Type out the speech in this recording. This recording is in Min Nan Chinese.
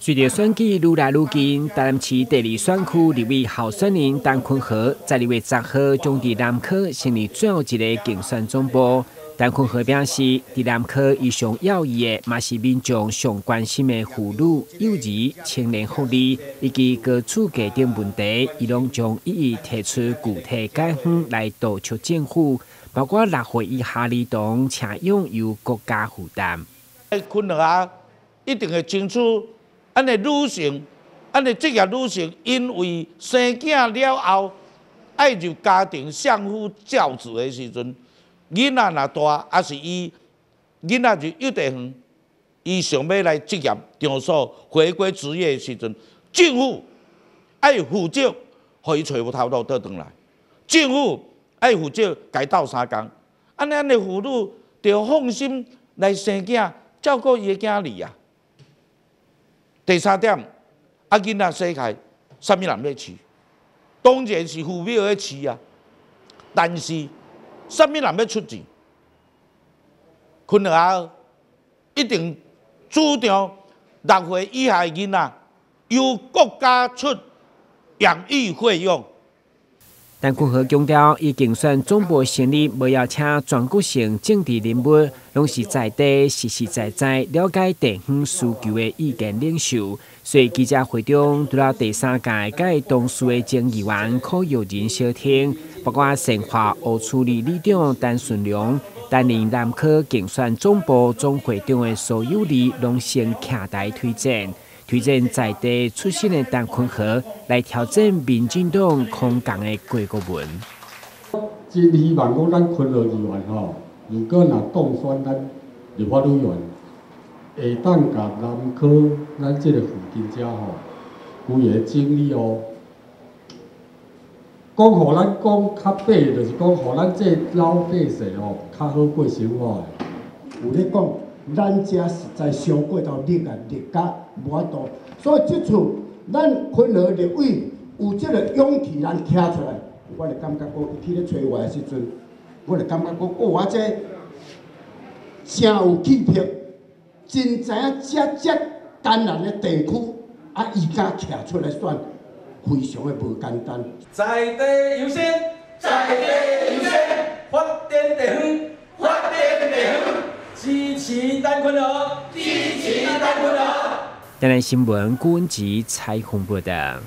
隨著選舉愈來愈近，台南市第二選區立委候選人陳坤和在2月10號將佇南科成立最後一个競選總部。陳坤和表示，佇南科伊上要義的，嘛是民眾上關心的婦女、幼兒、青年福利以及高厝價等問題，伊攏將一一提出具體解方來督促政府，包括6歲以下兒童車用由國家負擔。坤和啊，一定會爭取。咱的女性，咱的職業女性，因為生囝了後，愛入家庭相夫教子的時陣，囡仔若大，抑是伊囡仔入幼稚園，伊想欲來職業場所回歸職業的時陣，政府愛負責，予伊揣無頭路倒轉來。政府愛負責共伊鬥相共，按呢，咱的婦女著放心來生囝，照顧伊的囝兒啊。第三點，啊，囡仔細漢，啥物人咧飼？當然是父母咧飼啊。但是，啥物人欲出錢？坤和啊，一定主張6歲以下的囡仔由國家出養育費用。陳坤和強調，伊競選總部成立，無邀請全國性政治人物，攏是在地實實在在了解地方需求的意見領袖。所以記者會中，除了第三屆佮同事的前議員柯友仁相挺，包括善化烏厝里里長陳順良，擔任南科競選總部總會長的蘇有利，攏先徛台推薦。推薦在地出身的陳坤和來挑戰民進黨空降的郭國文。真希望講咱坤和議員吼，如果若當選咱立法委員，會當共南科咱這个附近遮吼，規个整理哦。講予咱講較白，就是講予咱這老百姓吼較好過生活。有咧講，咱遮實在傷過頭熱啊，熱甲無法度，所以這次咱坤和立委有這个勇氣，咱徛出來，我就感覺講，伊去咧揣我的時陣，我就感覺講，哦，我這誠有氣魄，真知影遮遮艱難的地區，啊，伊敢徛出來選，非常的無簡單。在地優先，在地優先，發展地方，發展地方，支持陳坤和，支持陳坤和。台南新聞郭文吉採訪報道。